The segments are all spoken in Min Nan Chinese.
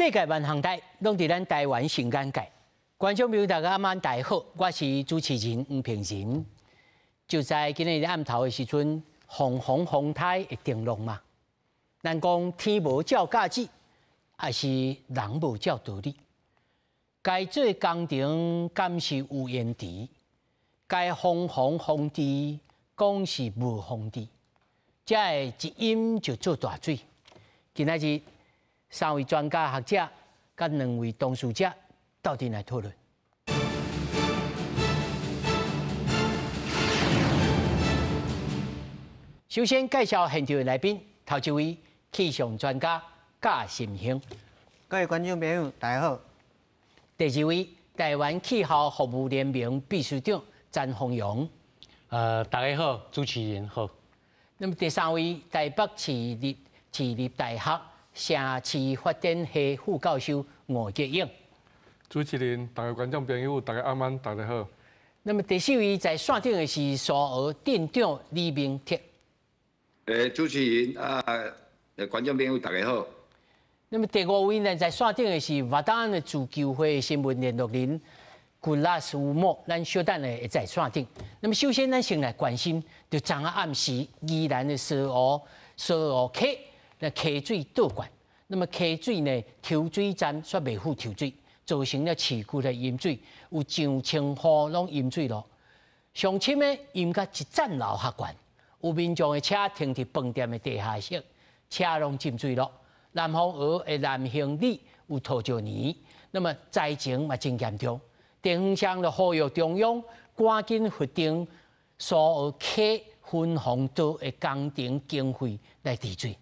世界萬項代，攏佇咱台灣上眼界。觀眾朋友大家暗晚大家好，我是主持人黃平仁。就在今日暗頭的時陣，風風風颱會停落嗎？咱講天無照價子，抑是人無照道理。該做工程敢是有延遲？該防洪防治講是無防治，才會一淹就做大水。今仔日三位專家學者佮兩位當事者鬥陣來討論。首先介紹現場的來賓，頭一位氣象專家賈新興。各位觀眾朋友，大家好。第二位台灣氣候服務聯盟秘書長詹宏陽。大家好，主持人好。那麼第三位台北市立大學城市發展系副教授吳杰勇。主持人、大家觀眾朋友，大家暗晚，大家好。那麼第四位在線頂的是蘇澳鎮長李明哲。主持人啊，觀眾朋友，大家好。那麼第五位呢，在線頂的是瓦當的自救會新聞聯絡人古拉斯烏莫，咱小等下會在線頂。那麼首先，咱先來關心，就昨昏暗時宜蘭的蘇澳溪，那溪水倒灌，那麼溪水呢，抽水站煞袂赴抽水，造成了市區的淹水，有上千戶攏淹水咯。上深的淹甲一層樓較懸，有民眾的車停佇飯店的地下室，車攏浸水咯。南方澳的南興里有土石泥，那麼災情嘛真嚴重。地方上就呼籲中央趕緊核定蘇澳溪分洪道的工程經費來治水。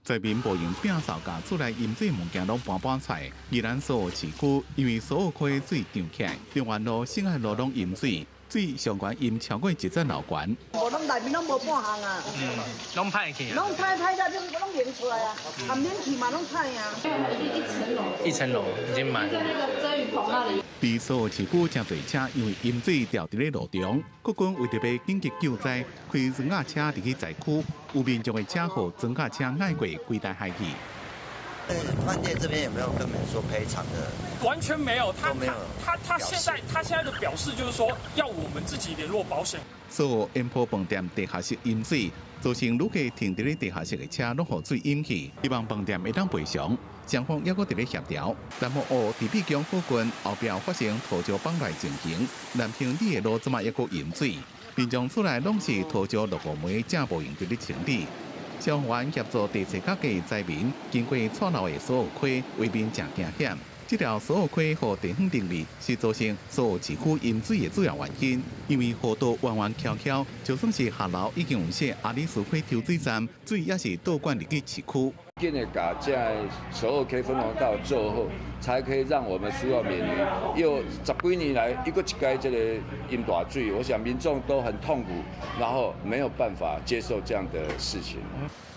災民無用摒掃共厝內淹水物件攏搬搬出來。宜蘭蘇澳市區因為蘇澳溪水漲起來，中原路、新海路攏淹水，水上懸淹超過一層樓懸。無攏內面攏無半項啊。攏歹去啊。攏歹歹到攏淹出來啊，含冷氣嘛攏歹啊。一層樓。一層樓已經滿。在那個遮雨棚那裡。佇蘇澳市區，誠濟車因為淹水掉佇咧路中，國軍為著欲緊急救災，開裝甲車入去災區，有民眾的車予裝甲車載過規台海去。飯店這邊有沒有跟你們說賠償的？完全沒有，他現在的表示就是說要我們自己聯絡保險。蘇澳煙波飯店地下室淹水，造成旅客停佇咧地下室的車攏予水淹去，希望飯店會當賠償。雙方猶閣佇咧協調。南方澳佇美宮附近後壁發生土石崩落情形，南興里的路這馬猶閣淹水，民眾厝內攏是土石落雨糜，正無閒佇咧清理。消防員協助第七較低災民經過錯漏的蘇澳溪，為免誠驚險。這條蘇澳溪予地方定義是造成蘇澳市區淹水的主要原因，因為河道彎彎曲曲，就算是下流已經有設阿里斯溪抽水站，水也是倒灌入去市區。緊的共這个蘇澳溪分洪道做好，才可以讓我們蘇澳免於又十幾年來一個一屆這個淹大水，我想民眾都很痛苦，然後沒有辦法接受這樣的事情。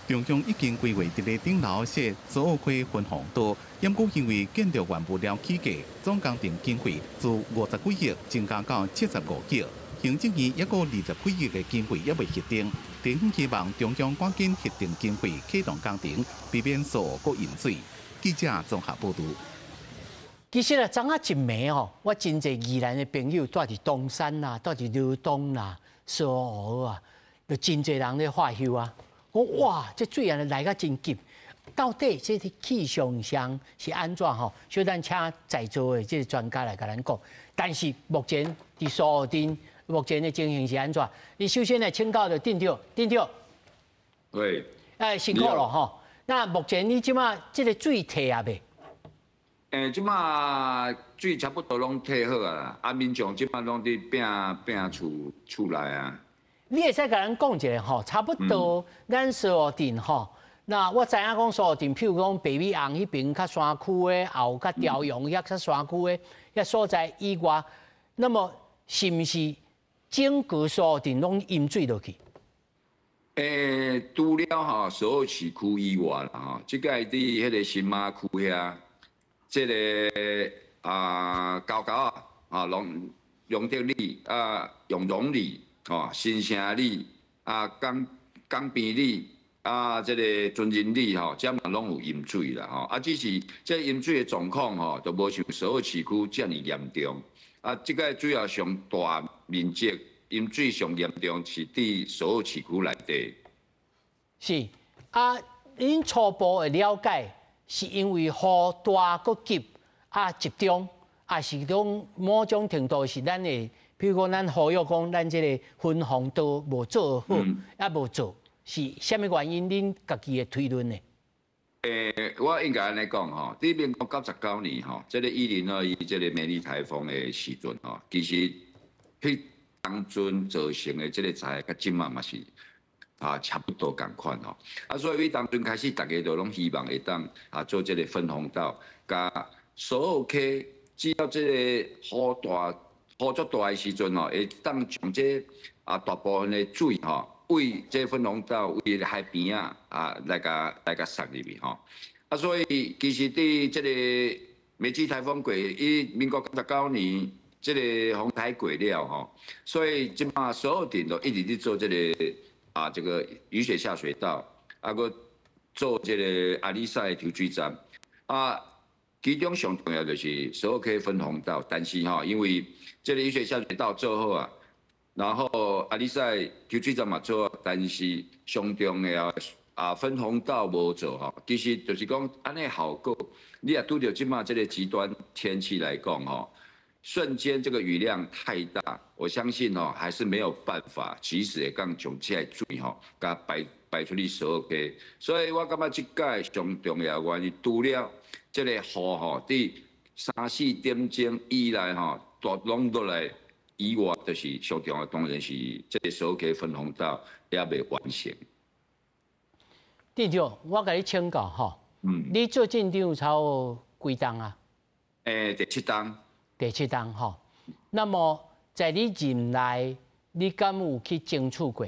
中央已經規劃佇咧頂樓設蘇澳溪分洪道，毋過因為建築原物料起價，總工程經費自50幾億增加到75億。行政院猶閣20幾億的經費猶未核定，地方希望中央趕緊核定經費啟動工程，避免蘇澳閣淹水。記者綜合報導。其實啊，昨仔一暝吼，我真濟宜蘭的朋友住佇東山啦，住佇羅東啦、蘇澳啊，就真濟人咧發岫啊。講哇，這水按呢來甲真急，到底這個氣象上是按怎吼？小等請在座的這個專家來共咱講。但是目前佇蘇澳鎮目前的情形是按怎？你首先來請教著鎮長，鎮長。對。哎，辛苦了吼。那目前你這馬這個水退啊未？這馬水差不多攏退好啊，啊，民眾這馬攏佇摒摒厝內啊。你會使共咱講一下吼，差不多咱蘇澳鎮吼，那我知影講蘇澳鎮，譬如講白米紅彼邊較山區的，也有較朝陽遐較山區的遐所在以外，那麼是毋是整個蘇澳鎮攏淹水落去？除了吼蘇澳市區以外啦吼，這個佇彼個新馬區遐，這個啊高高啊，啊龍德里啊永榮里。哦，新城里啊，江邊里啊，啊，這个尊仁里吼，遮嘛攏有淹水啦吼。啊，只是這淹水的狀況吼，就無像首爾市區遮爾嚴重。啊，這个主要上大面積淹水上嚴重是佇首爾市區內底。是啊，恁初步的了解是因為雨大閣急啊集中，啊是講某種程度是咱的，比如講咱呼籲講咱這个分洪道無做好，啊無做，是啥物原因？恁家己的推論呢？我應該按呢講吼，佇民國99年吼，這个1021這个梅莉颱風的時陣吼，其實彼當陣造成的這个災害，佮這馬嘛是啊差不多仝款吼。啊，所以彼當陣開始，大家都攏希望會當啊做這个分洪道，共所有溪只要這个雨大雨足大的時陣吼，會當將這啊大部分的水吼，為這分洪道為海邊仔啊來共殺入去吼。啊，所以其實佇這个梅子颱風過，伊民國九十九年這个風台過了吼，所以這馬所有鎮都一直佇做這个啊這个雨水下水道，啊，閣做這个阿里山的抽水站啊。其中上重要就是所有溪分洪道，但是吼，因為這个雨水下水道做好啊，然後阿里山抽水站嘛做，但是上重要啊分洪道無做吼，其實就是講按呢效果，你若拄著這馬這个極端天氣來講吼，瞬間這個雨量太大，我相信吼還是沒有辦法及時會當將這个水吼，共排出去所有溪，所以我感覺這擺上重要原因，除了這个雨吼，佇三四點鐘以來吼，大攏落來以外，就是上重要，當然是這个所有溪分洪道猶未完成。店長，我共你請教吼，你做鎮長超幾冬啊？第七冬。第七冬吼，那麼在你任內，你敢有去爭取過？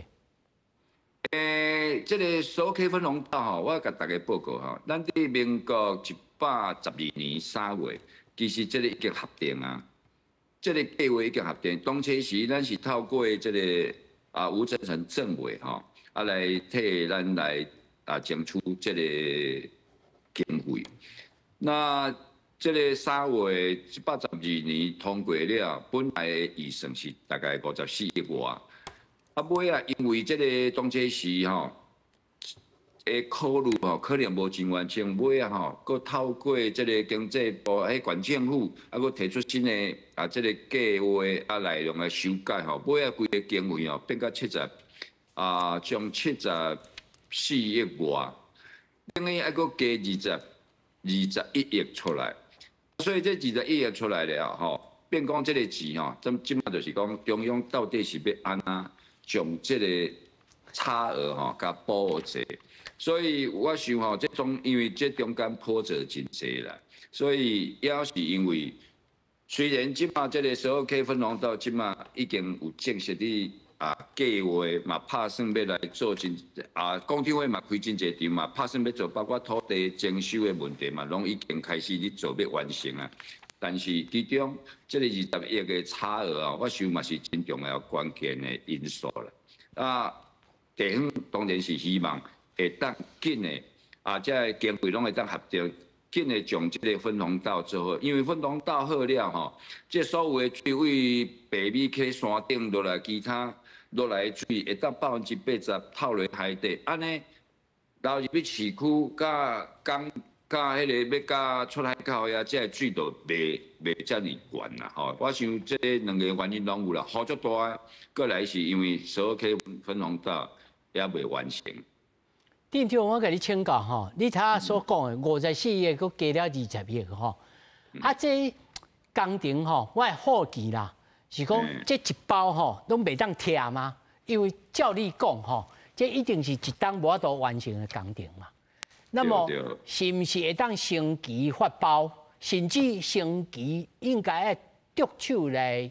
這个所有溪分洪道吼，我共大家報告吼，咱佇民國112年3月，其實這个已經核定啊，這个計劃已經核定。當初時咱是透過這个啊吳政誠政委吼，啊來替咱來啊爭取這个經費。那這个3月112年通過了，本來的預算是大概54億外。啊，尾仔因為這个當初時吼，的考慮吼，可能無真完整，尾仔吼，閣透過這个經濟部、彼縣政府，啊，閣提出新的啊，這个計劃啊內容來修改吼，尾仔規个經費吼變到七十啊，將74億外，等於愛閣加21億出來，所以這21億出來了吼，變講這个錢吼，這這馬就是講中央到底是欲按怎將這个差額吼，共補齊。所以我想吼，這種因為這中間波折真濟啦，所以也是因為雖然這馬這个所有溪分洪道這馬已經有正式的啊計劃嘛，拍算欲來做真啊，公聽會嘛開真濟場嘛，拍算欲做，包括土地徵收的問題嘛，攏已經開始咧做欲完成啊。但是其中這个20億的差額啊，我想嘛是真重要關鍵的因素啦。啊，地方當然是希望會當緊的啊，這个經費攏會當合著，緊的將這个分洪道做好，因為分洪道好了吼，這所有的水位白米溪山頂落來，其他落來的水會當80%透落海底，按呢流入去市區，佮港佮彼个欲佮出海口遐，這个水就袂遮爾懸啦吼。我想這兩个原因攏有啦，雨足大，過來是因為所有溪分洪道猶未完成。店長，我共你請教吼，你頭仔所講的54億，閣加了20億吼，啊，這工程吼，我會好奇啦，是講這一包吼攏袂當拆嗎？因為照你講吼，這一定是一冬無法度完成的工程嘛。那麼是毋是會當升級發包，甚至升級應該愛著手來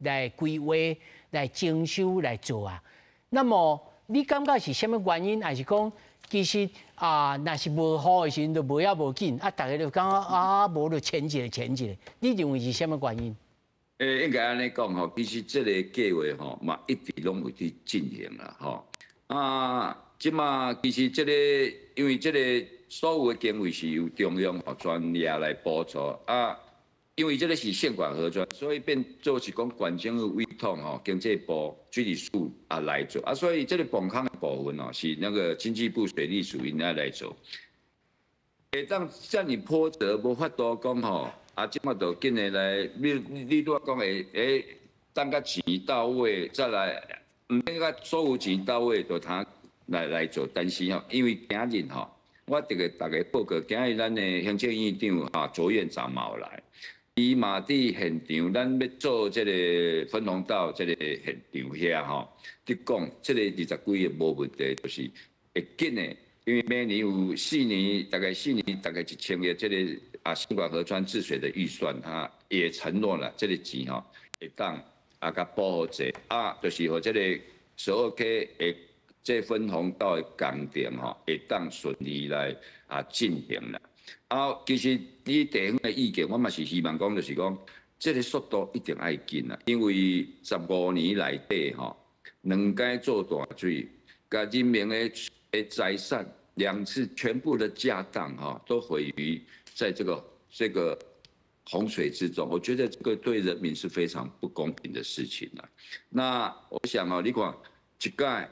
規劃、來徵收、來做啊？那麼你感覺是啥物原因？還是講其實啊，若是無雨的時陣就無遐無緊，啊，大家就感覺啊，無就簽一个簽一个。你認為是啥物原因？應該按呢講吼，其實這个計劃吼嘛一直攏有佇進行啦吼。啊，這馬其實這個，因為這個所有的經費是由中央吼專業來補助啊。因為這個是縣管河川，所以變做是講縣政府委託吼經濟部水利署啊來做啊，所以這個泵空的部分哦是那個經濟部水利署𪜶來做。會當遮爾波折，無法度講吼，啊，這馬就緊的來，你拄仔講會等甲錢到位再來，毋免甲所有錢到位就通來做，但是吼，因為今日吼，我特別逐家報告，今日咱的行政院長哈卓院長嘛有來，伊嘛佇現場，咱欲做這個分洪道這個現場遐吼，佇講這個20幾億無問題，就是會緊的，因為每年有四年，大概四年大概1000億這個啊新管河川治水的預算，他也承諾了這個錢吼會當啊共補予濟啊，就是予這個蘇澳溪的這分洪道的工程吼，會當順利來啊進行啦。啊，其實以地方的意見，我嘛是希望講，就是講，這個速度一定愛緊啦，因為15年內底吼，兩擺做大水，共人民的財產兩次全部的家當吼，都毀於在這個洪水之中。我覺得這個對人民是非常不公平的事情啦。那我想哦，你看一擺。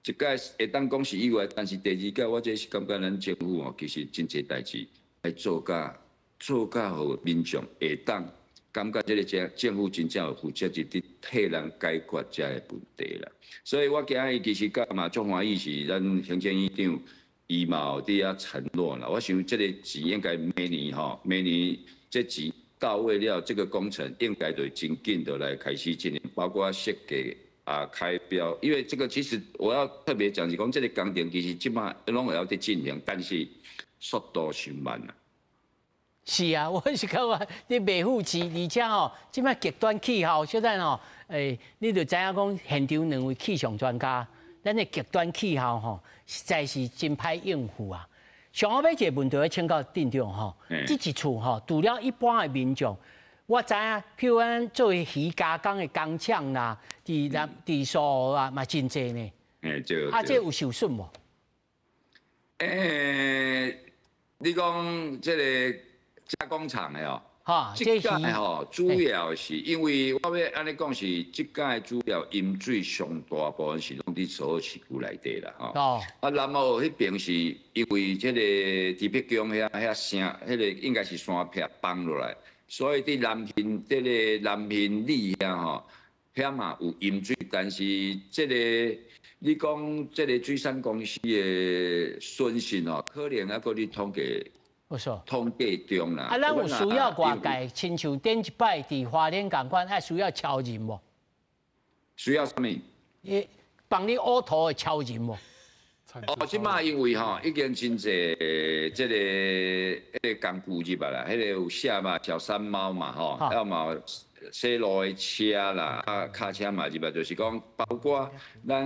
一擺會當講是意外，但是第二擺我這是感覺咱政府哦，其實真濟代誌來做甲，予民眾會當感覺這個政府真正有負責任佇替人解決這个問題啦。所以我今日其實感嘛足歡喜是咱行政院長伊嘛有佇遐承諾啦。我想這個錢應該明年吼，明年這錢到位了，這個工程應該就真緊就來開始進行，包括設計。啊，開標，因為這個其實我要特別講是講，這個工程其實這馬攏會曉佇進行，但是速度傷慢啦。是啊，我是感覺你袂付錢，而且吼，這馬極端氣候，小等吼，你就知影講現場兩位氣象專家，咱的極端氣候吼，實在是真歹應付啊。上後尾一個問題欲請教鎮長吼，這一次吼，除了一般的民眾。我知影，譬如講做魚加工的工廠啦，佇南佇蘇澳啊，嘛真濟呢。對。啊，這有受損無？你講這個加工廠的哦，哈，這擺吼主要是因為我欲按呢講是，這擺主要淹水上大部分是攏佇蘇澳市區內底啦，吼。啊，南澳彼邊是因為這個佇碧宮遐聲，彼個應該是山壁崩落來。所以佇南平，這個南平里遐吼，遐嘛有淹水，但是這個你講這個水產公司的損失吼，可能猶閣佇統計，統計中啦。啊，咱有需要外界，親像頂一擺佇花蓮仝款，愛需要超人無？需要啥物？伊幫你挖土的超人無？哦，這馬因為吼已經真濟這個彼個工具入來啦，彼個有寫嘛，小山貓嘛吼，還嘛洗路的車啦，啊，卡車嘛入來，就是講包括咱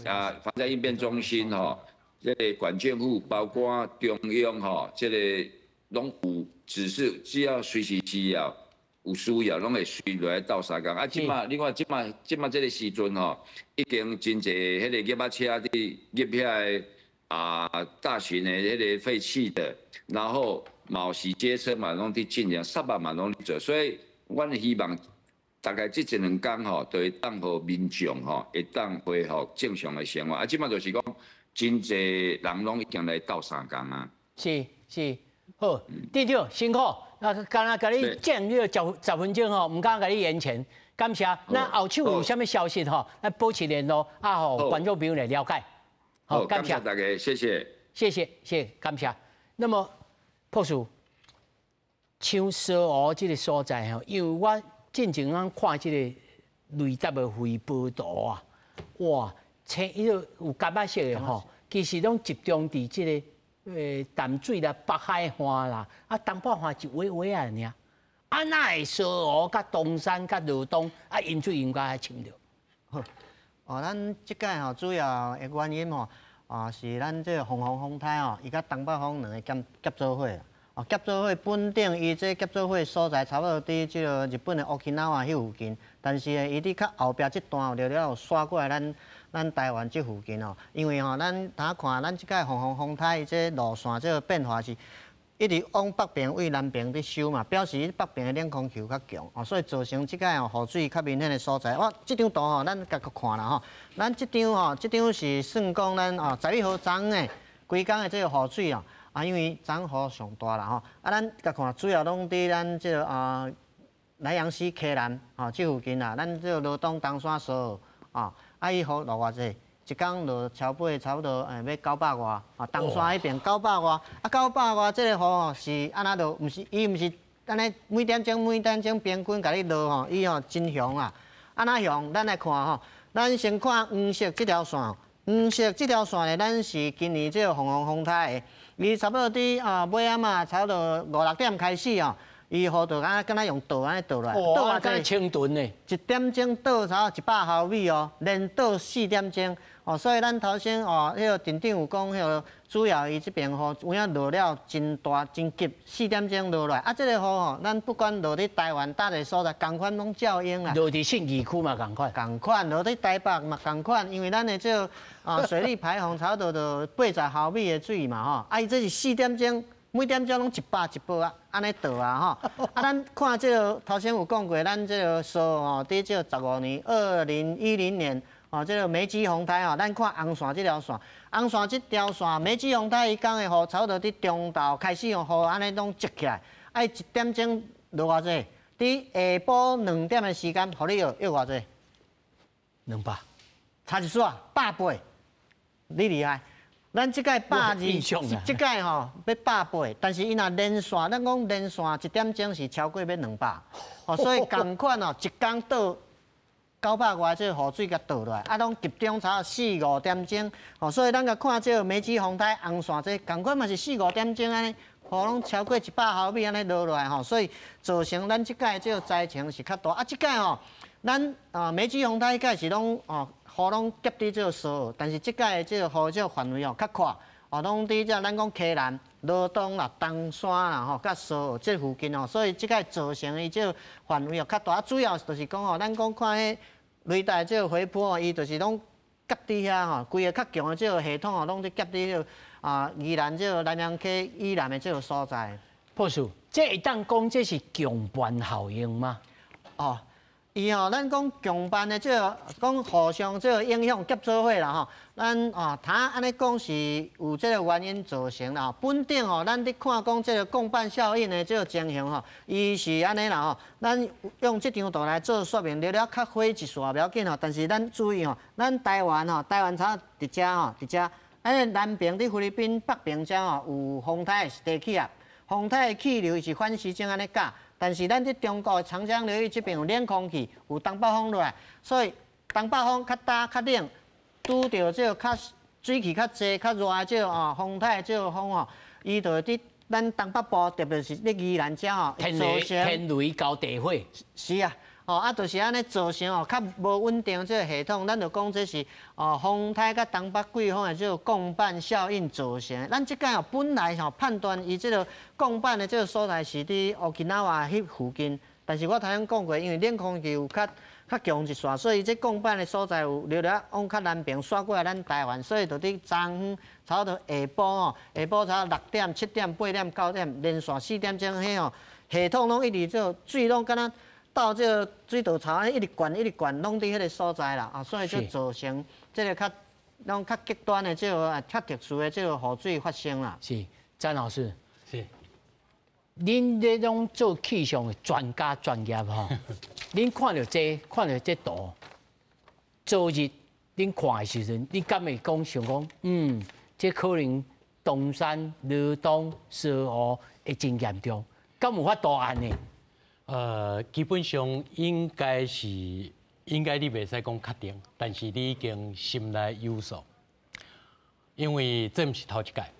啊防災應變中心吼，這個縣政府，包括中央吼，這個攏有指示，只要隨時需要有需要，攏會隨來鬥相共。啊，這馬你看，這馬這個時陣吼，已經真濟彼個業仔車佇入遐個啊大型的彼個廢棄的，然後嘛有洗街車嘛攏佇進行，沙仔嘛攏佇做，所以阮希望大概這一兩工吼，就會當予民眾吼會當恢復正常的生活。啊，這馬就是講，真濟人攏已經來鬥相共啊。是是，好，鎮長辛苦。那敢若共你占這個10分鐘吼，毋敢共你延前，感謝。那後手有啥物消息吼，咱保持聯絡，啊，予觀眾朋友來了解。好，感謝大家，謝謝。謝謝，謝謝，感謝。那麼，博士，像蘇澳這個所在吼，因為我進前咱看這個雷達的回波圖啊，哇，青彼個有柑仔色的吼，其實攏集中佇這個淡水啦、北海岸啦，啊東北岸一微微仔爾。啊，哪會蘇澳佮東山佮羅東啊，淹水淹甲遐深著？好，哦，咱這擺吼主要的原因吼，啊是咱這個鳳凰風台吼，伊佮東北風兩个夾做伙。哦，夾做伙本頂伊這夾做伙所在差不多佇這個日本的沖繩灣彼附近，但是呢，伊佇較後壁這段了了有徙過來咱咱台灣這附近哦，因為吼，咱頭看咱這擺黃風風颱這路線這個變化是一直往北邊對南邊佇收嘛，表示北邊的冷空氣較強哦，所以造成這擺哦雨水較明顯的所在。我這張圖吼，咱共看啦吼，咱這張吼，這張是算講咱哦11號昨昏的規工的這個雨水哦，啊，因為昨昏雨上大啦吼，啊，咱共看主要攏佇咱這個啊南陽溪溪南吼這附近啦，咱這個羅東東山所啊，啊，伊雨落偌濟？一工落超過差不多欲900外，啊，東山彼邊九百外，啊九百外這個雨吼是按怎落？毋是伊毋是按呢每點鐘每點鐘平均共你落吼，伊吼真雄啊！按怎雄？咱來看吼，咱先看黃色這條線，黃色這條線呢，咱是今年這個黃風風颱的，伊差不多佇啊尾暗啊，差不多五六點開始哦。伊雨就敢敢若用倒按呢倒落來，倒啊，敢若清囤呢？一點鐘倒差不多100毫米哦，連倒4點鐘哦，所以咱頭先哦，彼個鎮長有講，彼個主要伊這邊雨有影落了真大真急，四點鐘落來，啊，這個雨吼，咱不管落佇台灣佗一個所在，仝款攏照用啦。落佇信義區嘛仝款。仝款落佇台北嘛仝款，因為咱的這個啊水利排洪差不多就80毫米的水嘛吼，啊，伊這是四點鐘。每點鐘攏一百一百啊，按呢倒啊吼。啊，咱看這個頭先有講過，咱這個數吼，佇這個15年，2010年哦，這個梅基風颱吼，咱看紅線這條線，紅線這條線，梅基風颱伊講的雨，差不多佇中晝開始哦，雨按呢攏積起來，啊，伊一點鐘落偌濟？佇下晡2點的時間，予你約約偌濟？200，差一絲180，你厲害。咱這擺120，這擺吼欲180，但是伊若連線，咱講連線一點鐘是超過欲200，哦，所以仝款哦，一工倒900外這個雨水共倒落來，啊，攏集中差四五點鐘，哦，所以咱共看這個梅基風颱紅線這仝款嘛是四五點鐘按呢，雨攏超過100毫米按呢落落來吼，所以造成咱這擺這個災情是較大。啊，這擺吼，咱啊梅基風颱彼擺是攏哦。雨攏夾佇這個蘇澳，但是這擺的這個雨這個範圍哦較闊，哦攏佇這咱講溪南、羅東啦、東山啦吼，佮蘇澳這附近哦，所以這擺造成伊這個範圍哦較大。啊，主要就是講吼，咱講看彼雷達這個回波哦，伊就是攏夾佇遐吼，規个較強的這個系統哦，攏佇夾佇這個啊宜蘭這個南陽溪以南的這個所在。博士，這會當講這是共伴效應嗎？哦。伊吼，咱講共伴的這個講互相這個影響夾做伙啦吼。咱啊，他按呢講是有這個原因造成啦。本頂吼，咱佇看講這個共伴效應的這個情形吼，伊是按呢啦吼。咱用這張圖來做說明，了了較火一線無要緊吼。但是咱注意吼，咱台灣吼，台灣差佇遮吼，佇遮，按呢南邊佇菲律賓北邊遮吼有風颱的低氣壓，風颱的氣流是反時針按呢夾。但是咱佇中國的長江流域這邊有冷空氣，有東北風落來，所以東北風較焦較冷，拄著這個較水汽較濟、較熱的這個哦風颱這個風吼，伊就會佇咱東北部，特別是佇宜蘭遮吼，天雷天雷交地火。是啊，哦啊，就是按呢造成哦較無穩定這個系統，咱就講這是哦風颱佮東北季風的這個共伴效應造成的。咱這擺哦本來吼判斷伊這個共伴的這個所在是佇 Okinawa 彼附近，但是我頭先講過，因為冷空氣有較強一線，所以這共伴的所在有略略往較南邊徙過來咱台灣，所以就佇昨昏差不多下晡吼，下晡差不多6點、7點、8點、9點，連續4點鐘彼吼系統攏一直做水攏敢若到這個水道槽，一直灌一直灌，攏佇彼個所在啦，啊，所以就造成這個較攏較極端的這個較特殊的這個雨水發生啦。是，詹老師。是。恁這種做氣象的專家專業吼，恁看著這看著這圖，昨日恁看的時陣，你敢會講想講，這可能東山、羅東、蘇澳會真嚴重，敢有法度按呢？基本上應該是應該你袂使講確定，但是你已經心內有數，因為這毋是頭一擺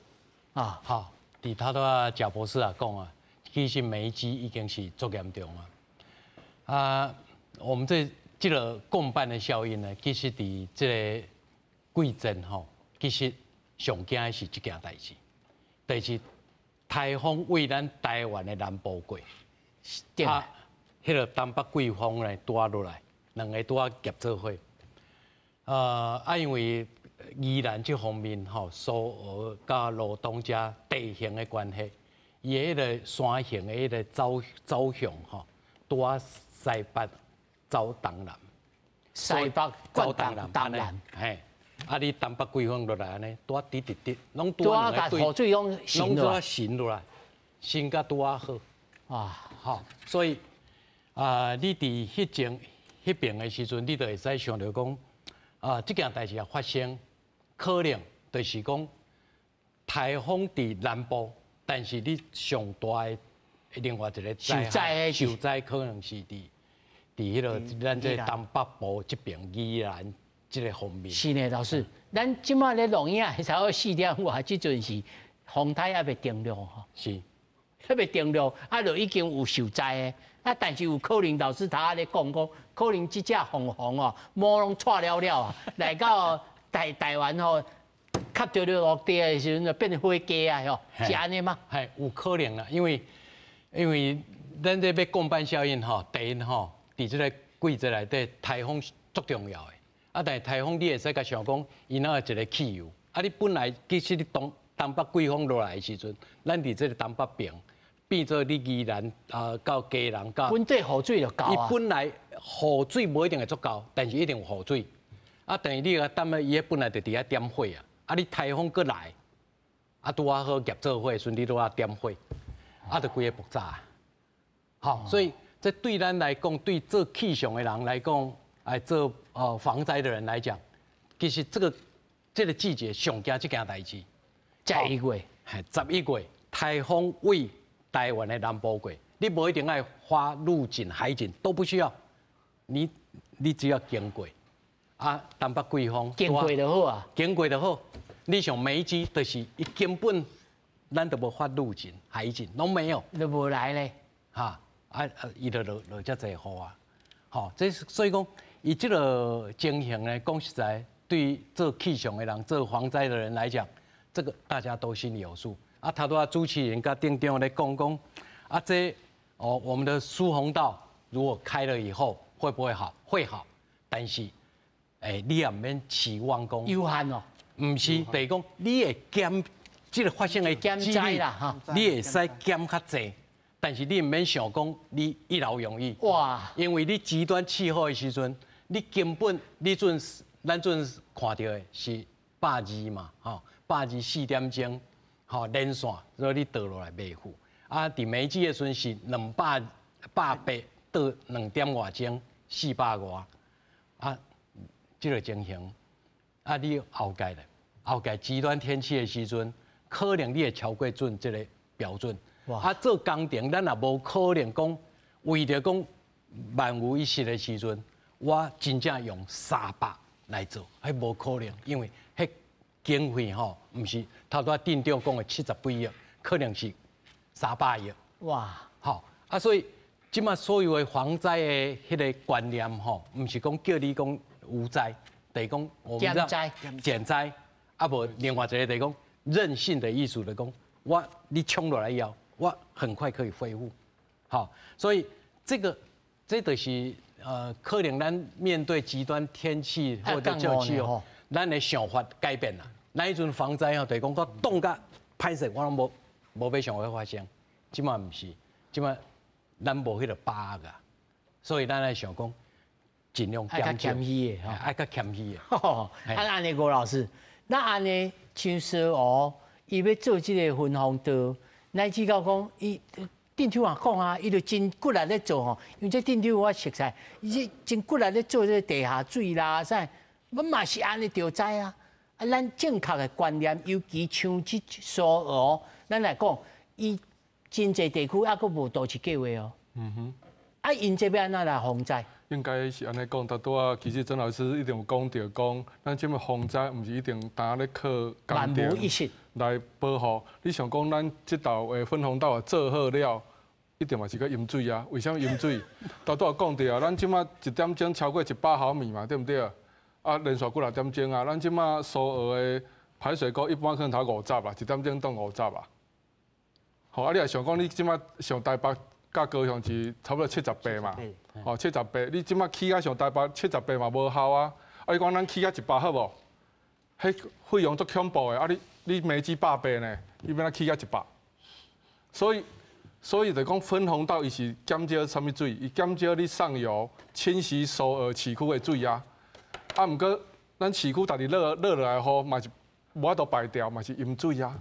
啊。好，佇頭拄仔賈博士也講啊，其實梅基已經是足嚴重啊。啊，我們這個共伴的效應呢，其實佇這個季節吼，其實上驚的是這件代誌，就是颱風對咱台灣的南部過。啊，彼個東北季風呢，拄仔落來，兩个拄仔夾做伙。因為宜蘭這方面吼，蘇澳佮羅東遮地形的關係，伊的彼个山形的彼个走向吼，拄仔西北走東南，西北走東南，東南，嘿，啊你東北季風落來按呢，拄仔直直直，攏拄仔共雨水攏滲落來，滲落來，滲甲拄仔好，啊，好，所以啊，你佇彼種彼爿的時陣，你就會使想著講，啊，這件代誌若發生，可能就是講颱風佇南部，但是你上大的另外一個災害，受災可能是佇彼个咱這東北部這爿宜蘭這个方面。是呢，老師，咱這馬咧錄影差不多4點外，這陣是風台猶未登陸吼。是，猶未登陸，啊，就已經有受災的。啊，但是有可能老師頭仔咧講，可能這隻風颱哦，毛攏掣了了啊，來到台灣吼，吸著落地的時陣就變火雞啊，吼，是按呢嗎？係有可能啦，因為咱這欲共伴效應吼，第一吼，佇這個季節內底，颱風足重要的。啊，但是颱風你會使共想講，伊若有一個氣流？啊，你本來其實你東北季風落來的時陣，咱佇這個東北邊變做你宜蘭啊到基隆到，本底雨水就夠啊。伊本來雨水無一定會足夠，但是一定有雨水。啊，等於你共等咧，伊本來就佇遐點火啊。啊，你颱風閣來，啊，拄仔好夾做伙的時陣，你拄仔點火，啊，就規个爆炸。好，所以這對咱來講，對做氣象的人來講，來做防災的人來講，其實這個季節上驚這件代誌。11月，係11月，颱風為台灣的南部過，你無一定愛發陸警、海警都不需要，你只要經過。啊，東北季風經過就好啊，經過就好。你像梅雨就是伊根本咱都無發陸警、海警，攏沒有，都無來咧。哈，啊，伊就落遮濟雨啊。吼，這所以講，伊這個情形呢，講實在，對做氣象的人、做防災的人來講，這個大家都心裡有數。啊，頭拄仔主持人佮店長咧講，啊，這哦，我們的疏洪道如果開了以後，會不會好？會好，但是。欸，你也毋免期望講有限哦，毋是，就是講你會減這個發生的減災啦，哈，你會使減較濟，但是你毋免想講你一勞永逸。哇！因為你極端氣候的時陣，你根本你陣咱陣看著的是120嘛，吼，124點鐘，吼連線，所以你倒落來袂赴。啊，佇梅雨的時陣是280倒2點外鐘，400外，啊。這個情形，啊，你後蓋咧，後蓋極端天氣的時陣，可能你會超過準這個標準。啊，做工程，咱也無可能講為著講萬無一失的時陣，我真正用300來做，彼無可能，因為彼經費吼，毋是頭拄仔店長講的70幾億，可能是300億。哇！吼，啊，所以這馬所有的防災的彼個觀念吼，毋是講叫你講。無災，就是講我們減災，啊無另外一個就是講韌性的意思，就是講我你衝落來以後，我很快可以恢復。好，所以這個這就是可能咱面對極端天氣或者這氣候，咱的想法改變啦。咱彼陣防災吼，就是講我凍甲歹勢，我攏無欲想會發生。這馬毋是，這馬咱無彼個把握，所以咱愛想講。盡量愛較謙虛的，愛較謙虛的。啊，按呢吳老師，那按呢像說哦，伊欲做這個分洪道，乃至到講伊店長也講啊，伊就真骨力咧做吼，因為這店長我熟似，伊這真骨力咧做這個地下水啦，啥，我嘛是按呢著知啊。啊，咱正確的觀念，尤其像這蘇澳，咱來講，伊真濟地區猶閣無都市計劃哦。嗯哼。啊，𪜶這欲按怎來防災？應該是按呢講，拄拄仔其實曾老師一定有講著，講咱這馬防災毋是一定單咧靠工程來保護。你想講咱這道的分洪道啊做好了，一定嘛是閣淹水啊？為啥物淹水？拄拄仔講著啊，咱這馬1點鐘超過100毫米嘛，對毋對？啊，連續幾若點鐘啊，咱這馬蘇澳的排水溝一般可能頭50啊，1點鐘當50啊。吼，啊，你若想講你這馬上台北佮高雄是差不多78嘛，吼78，你這馬起到上台北78嘛無效啊，啊，伊講咱起甲100好無？彼費用足恐怖的，啊你每支100倍呢，伊欲按怎起甲一百？所以就講分洪道伊是減少啥物水？伊減少你上游侵襲蘇澳市區的水啊。啊，毋過咱市區逐日落落落來雨，嘛是無法度排掉，嘛是淹水啊。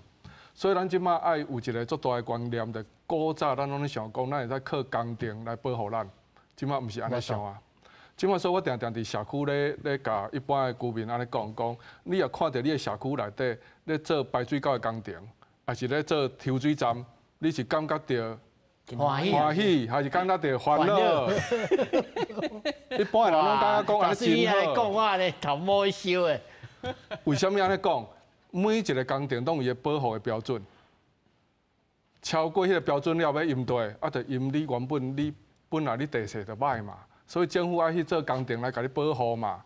所以咱這馬愛有一個足大的觀念，就古早咱攏咧想講，咱會使靠工程來保護咱，這馬毋是按呢想啊。這馬所以我定定佇社區咧共一般的居民按呢講講，你若看著你的社區內底咧做排水溝的工程，抑是咧做抽水站，你是感覺著歡喜，還是感覺著煩惱？一般的人攏感覺講按呢真好。講我咧頭毛燒的。為啥物按呢講？每一個工程攏有伊的保護的標準，超過彼個標準了欲淹地，啊，就淹你原本你本來你地勢就䆀嘛，所以政府愛去做工程來共你保護嘛。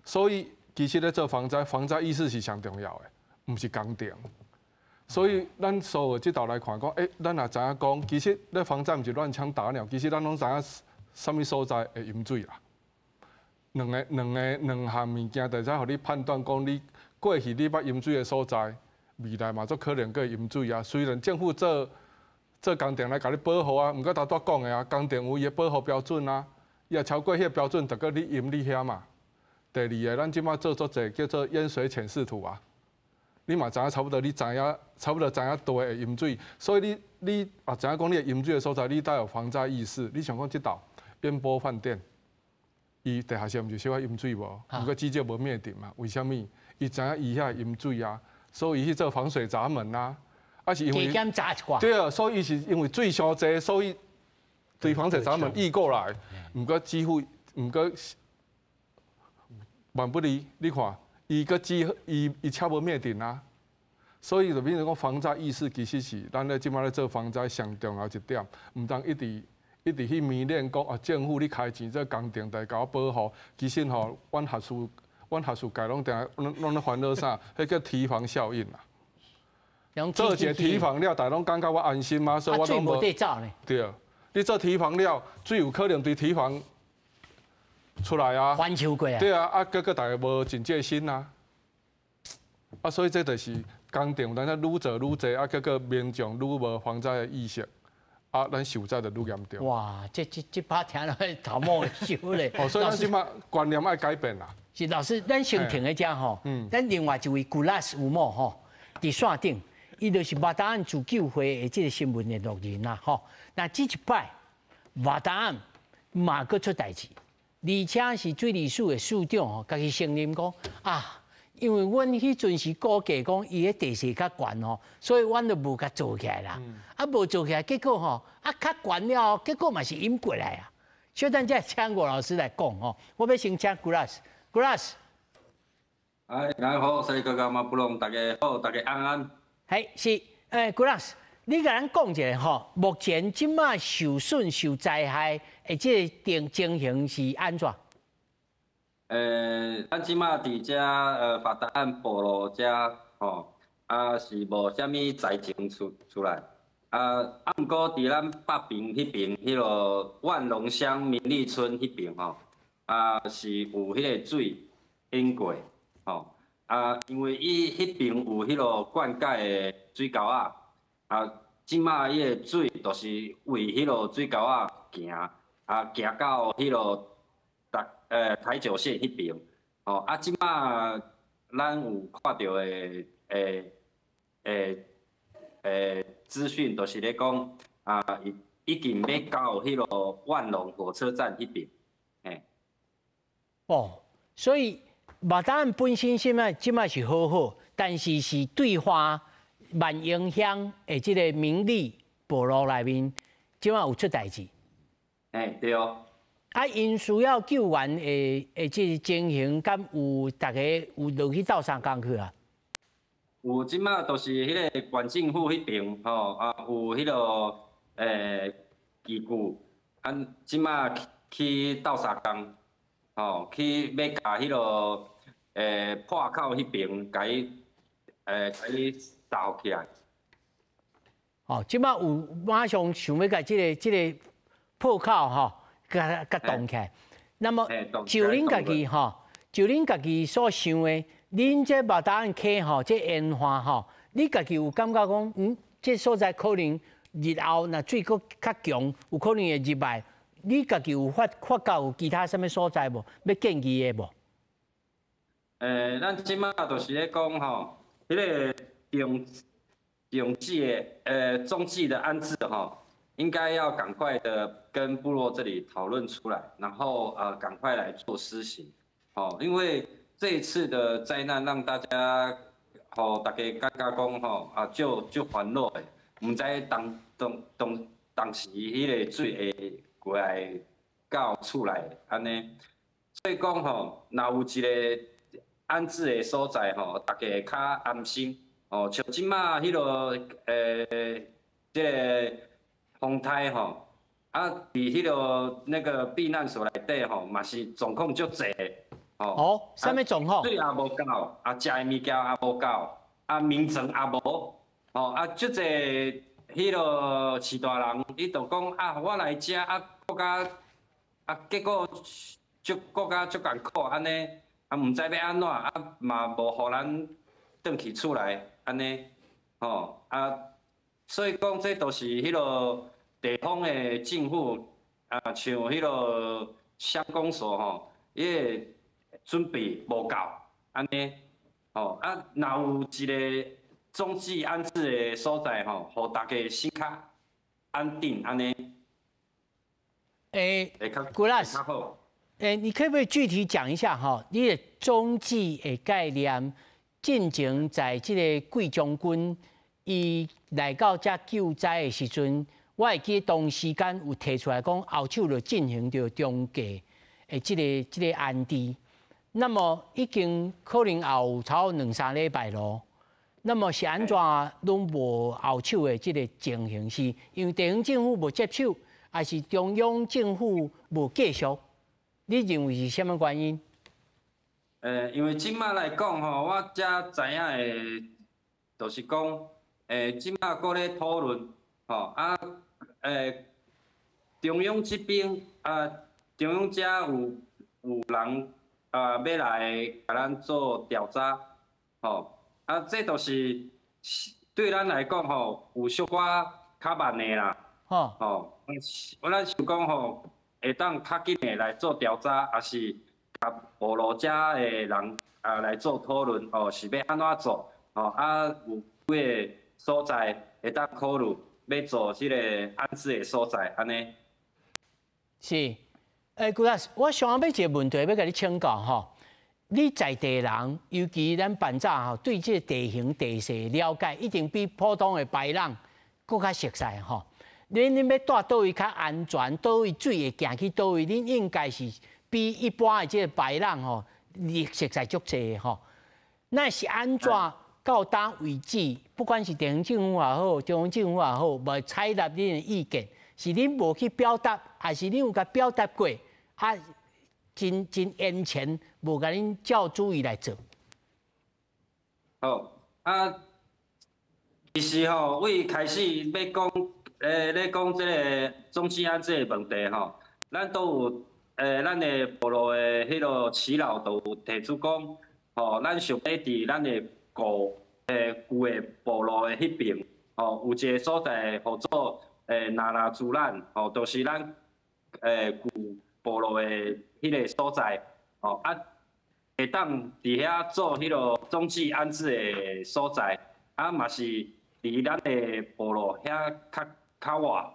所以其實咧做防災，防災意識是上重要的，毋是工程。所以咱所有這道來看講，咱也知影講，其實咧防災毋是亂槍打鳥，其實咱攏知影啥物所在會淹水啦。兩項物件，就會使予你判斷講你過去你捌淹水的所在，未來嘛足可能閣會淹水啊。雖然政府做做工程來共你保護啊，毋過頭拄仔講的啊，工程有伊的保護標準啊，伊若超過彼個標準，就閣你淹你遐嘛。第二个，咱這馬做足濟叫做淹水潛勢圖啊，你嘛知影差不多，你知影差不多知影佗位會淹水，所以你也知影講你會淹水的所在，你得有防災意識。你想講這道煙波飯店，伊地下室毋是小可淹水無？毋過至少無滅頂嘛？為啥物？伊知影伊遐淹水啊，所以伊去做防水閘門啊，啊是因為對啊，所以伊是因為水傷濟，所以對防水閘門溢過來。毋過幾乎毋過萬不離，你看伊閣只伊車無滅頂啊，所以就變成講防災意識其實是咱咧這馬咧做防災上重要一點，毋通一直一直去迷戀講啊，政府你開錢做工程來共我保護，其實吼，阮學術界攏定攏咧煩惱啥？彼叫堤防效應啦。做一個堤防了，大家攏感覺我安心嘛，所以我攏無。對，你做堤防了，水有可能對堤防出來啊。翻手過啊。對啊，啊，結果大家無警戒心啊。啊，所以這就是工程，咱愈做愈濟，啊，結果民眾愈無防災的意識，啊，咱受災就愈嚴重。哇，這擺聽落頭毛會燒咧。哦，所以咱這馬觀念愛改變啦。是老師，咱先停佇遮吼，咱另外一位古拉斯有某吼，佇線頂，伊就是馬達安自救會的這個新聞聯絡人啦吼。那這一擺馬達安嘛閣出代誌，而且是水利署的署長吼，家己承認講啊，因為阮彼陣時估計講伊的地勢較懸吼，所以阮就無共做起來啦。啊，無做起來，結果吼啊較懸了，結果嘛是淹過來啊。小等下請吳老師來講吼，我欲先請古拉斯。古拉斯，哎，大家好，西哥哥馬布隆，大家好，大家安安。係是，古拉斯，你共咱講一下吼，目前這馬受損受災害的這個情情形是按怎？咱這馬佇遮法達岸部落遮吼，啊是無啥物災情出來，啊，毋過佇咱北爿彼邊，彼个萬隆鄉民利村彼邊吼。啊，是有彼个水淹過，吼啊，因為伊彼邊有彼个灌溉的水溝仔，啊，這馬伊个水就是為彼个水溝仔行，啊，行到彼个台九線彼邊，吼啊，這馬咱有看著的資訊，就是咧講啊，已經欲到彼个萬隆火車站彼邊，嘿。哦，所以馬達安本身現在這馬是好好，但是是對花萬榮鄉的這個民利部落內面，這馬有出代誌。欸，對哦。啊，𪜶需要救援的這個情形，敢有逐家有落去鬥相共去啊？有，這馬就是彼个縣政府彼邊吼，啊，有彼个機具，啊，這馬去鬥相共。吼，去欲共彼个破口彼邊，共伊罩起來。哦，這馬有馬上想欲共這個破口吼，共擋起來。那麼就恁家己吼，就恁家己所想的，恁這馬達安溪吼，這沿岸吼，你家己有感覺講，這所在可能日後若水閣較強，有可能會入來。你家己有發覺有其他啥物所在無？欲建議的無？咱這馬就是咧講吼，彼個永濟的中繼的安置吼，應該要趕快的跟部落這裡討論出來，然後趕快來做施行，吼，因為這一次的災難讓大家吼，大家感覺講吼啊，就煩惱的，毋知當當當當時彼個水會過來到厝內按呢，所以講吼，若有一個安置的所在吼，大家會較安心。哦，像這馬彼個這個風颱吼，啊，佇彼個那個避難所內底吼，嘛是狀況足濟。哦，啥物狀況？水也無夠，啊，食的物件也無夠，啊，眠床也無，吼，啊，足濟彼個飼大人，伊就講啊，我來遮啊，閣較啊，結果足閣較足艱苦按呢，啊，毋知欲按怎，啊，嘛無予咱轉去厝內按呢，吼，啊，所以講這都是彼個地方的政府啊，像彼個鄉公所吼，伊的準備無夠按呢，吼，啊，若有一個總計安置的所在吼，予大家心較安定按呢。古拉斯，你可不可以具體講一下哈？你的總計的概念，進前在這个桂將軍伊來到遮救災的時陣，我會記當時間有提出來講，後手就進行著中繼的這个安置。那麼已經可能也有差不多兩三禮拜咯。那麼是按怎攏無後手的這个情形？是因為地方政府無接手，還是中央政府無繼續？你認為是啥物原因？因為這馬來講吼，我才知影的，就是講，這馬閣咧討論，吼啊，中央這邊啊，中央遮有人啊，欲來共咱做調查，吼，啊，這都是對咱來講吼，有小可較慢的啦，吼，我咱想講吼，會當較緊的來做調查，抑是共部落遮的人啊來做討論，吼，是欲按怎做，吼，啊，有幾个所在會當考慮欲做這个安置的所在，按呢。是，古拉斯，我想欲一个問題欲共你請教吼。你在地人，尤其咱辦早吼，對這个地形地勢了解，一定比普通的白人閣較熟悉吼。恁欲蹛佗位較安全，佗位水會行去佗位，恁應該是比一般的這个白人吼，你熟悉足濟吼。那是按怎到今為止，不管是地方政府也好，中央政府也好，無採納恁的意見，是恁無去表達，還是恁有共表達過？啊，真真延遲，無共恁照主意來做。好啊，其實吼，為開始欲講，咧講這个總計安這个問題吼，咱都有，咱的部落的彼个耆老都有提出講，吼，咱想欲佇咱的舊的部落的彼邊，吼，有一个所在號做那拉珠蘭，吼，就是咱舊部落的彼个所在，吼啊，會當佇遐做彼个總計安置的所在，啊嘛是離咱的部落遐較較倚，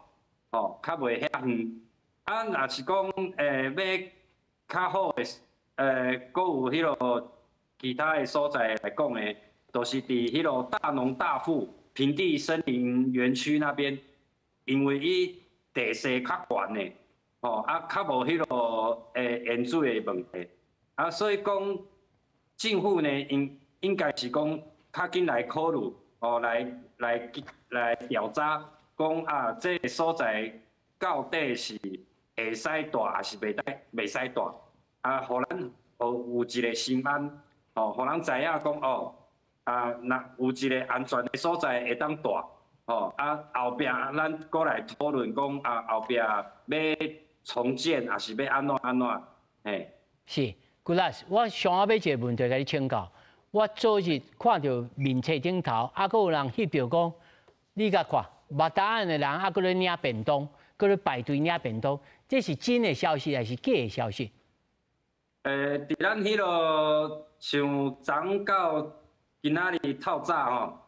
吼，較袂遐遠。啊，若是講欲較好的，閣有彼个其他的所在來講的，就是佇彼个大農大富平地森林園區那邊，因為伊地勢較懸的，吼，啊，較無彼个淹水的問題，啊，所以講政府呢，應該是講較緊來考慮，哦，來調查，講啊，這个所在到底是會使蹛，抑是袂使蹛，啊，予咱有一个心安，吼，予人知影講哦，啊，若有一个安全的所在會當蹛，吼，啊，後壁咱閣來討論講啊，後壁欲重建，抑是欲按怎按怎，嘿。是，古拉斯，我上後尾一个问题共你请教。我昨日看著面册顶头，犹阁有人翕著讲，你共看，马达案的人犹阁咧领便当，阁咧排队领便当，这是真的消息还是假的消息？伫咱彼落像昨到今仔日透早吼，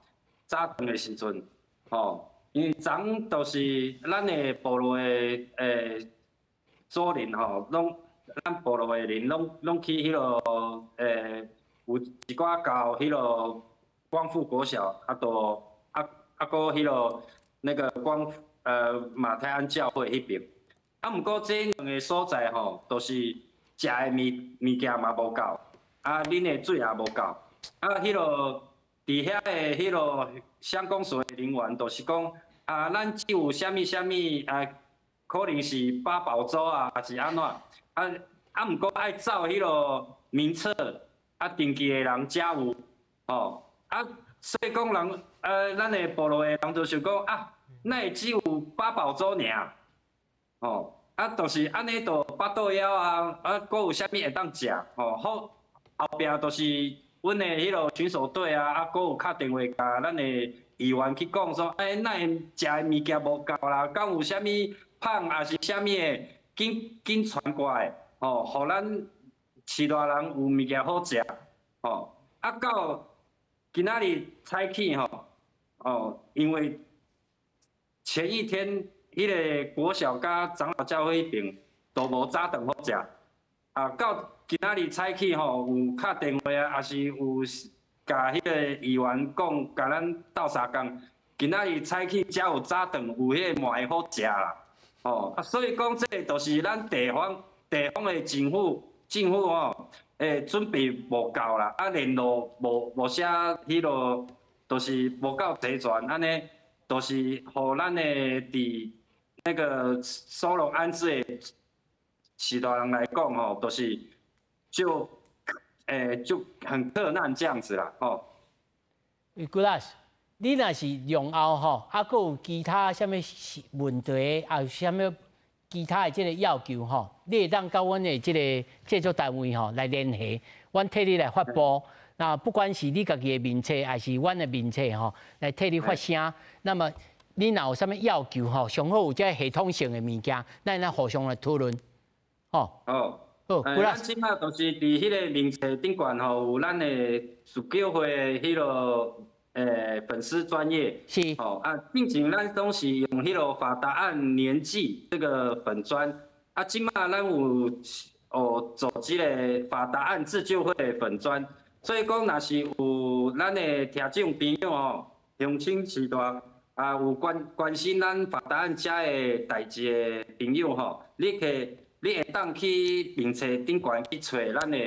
早顿的时阵，吼，因为昨就是咱的部落的主人吼，拢咱部落的人拢去彼落有一寡到彼落光复国小，啊，都啊啊，阁彼落那个光马太鞍教会彼边，啊，毋过这两个所在吼，都是食的物件嘛无够，啊，啉的水也无够，啊，彼落伫遐的彼落乡公所的人员，就是讲啊，咱只有啥物啥物啊，可能是八宝粥啊，抑是按怎，啊，毋过爱照彼落名册。啊，登记的人才有，吼，啊，所以讲人，咱的部落的人就想讲啊，哪会只有八宝粥尔，吼，啊，就是按呢，就腹肚枵啊，啊，阁有啥物会当食，吼，好，后壁就是阮的彼落巡守队啊，啊，阁有敲电话共咱的议员去讲说，欸，哪会食的物件无够啦，敢有啥物麭抑是啥物的，紧紧传过来，吼，予咱序大人有物件好食，吼，啊到今仔日早起吼，哦，因为前一天彼个国小佮长老教会彼边都无早顿好食，啊，到今仔日早起吼，有敲电话啊，抑是有共彼个议员讲，共咱斗相共，今仔日早起才有早顿有彼个糜好食啦，吼，啊，所以讲这就是咱地方的政府。政府吼，准备无够啦，啊，联络无啥彼落，就是无够齐全，按呢，就是予咱的伫那个收容安置的序大人来讲吼，就是就很困难这样子啦，吼。古拉斯，你若是用后吼，犹阁有其他啥物问题，啊，有啥物其他的这个要求吼，你会当佮阮的这个制作单位吼来联系，阮替你来发布。那不管是你家己的面册，还是阮的面册吼，来替你发声。那么你若有啥物要求吼，上好有这个系统性的物件，咱来互相来讨论。吼。好。好，咱这马就是伫彼个面册顶悬吼，有咱的自救会彼落粉丝专页。吼啊，进前咱拢是用彼落法答案年纪这个粉专，啊，这马咱有哦组织个法答案自救会的粉专，所以讲若是有咱的听众朋友吼，乡亲序大啊，有关心咱法答案遮的代志的朋友吼，你会当去面册顶悬去揣咱的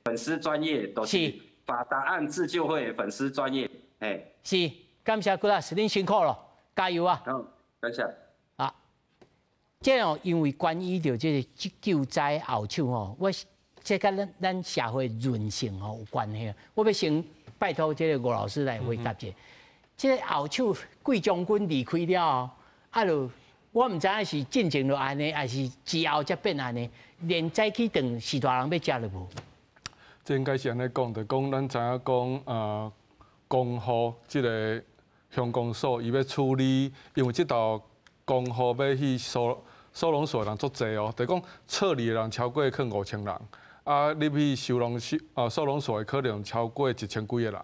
粉丝专页，就是法答案自救会粉丝专页，嘿。是，感谢古老师，恁辛苦了，加油啊！好，感谢。啊，这哦，因为关于著这个救灾后手吼，我这佮咱社会韧性吼有关系。我欲先拜托这个吴老师来回答者。这个后手桂将军离开了后，啊，就我毋知影是进前就按呢，抑是之后才变按呢。连早起顿序大人欲食都无。这应该是按呢讲，就讲咱知影讲啊，光复这个乡公所伊欲处理，因为这道光复欲去收容所的人足济哦，就讲撤离的人超过可能5000人，啊，入去收容所的可能超过1000几个人。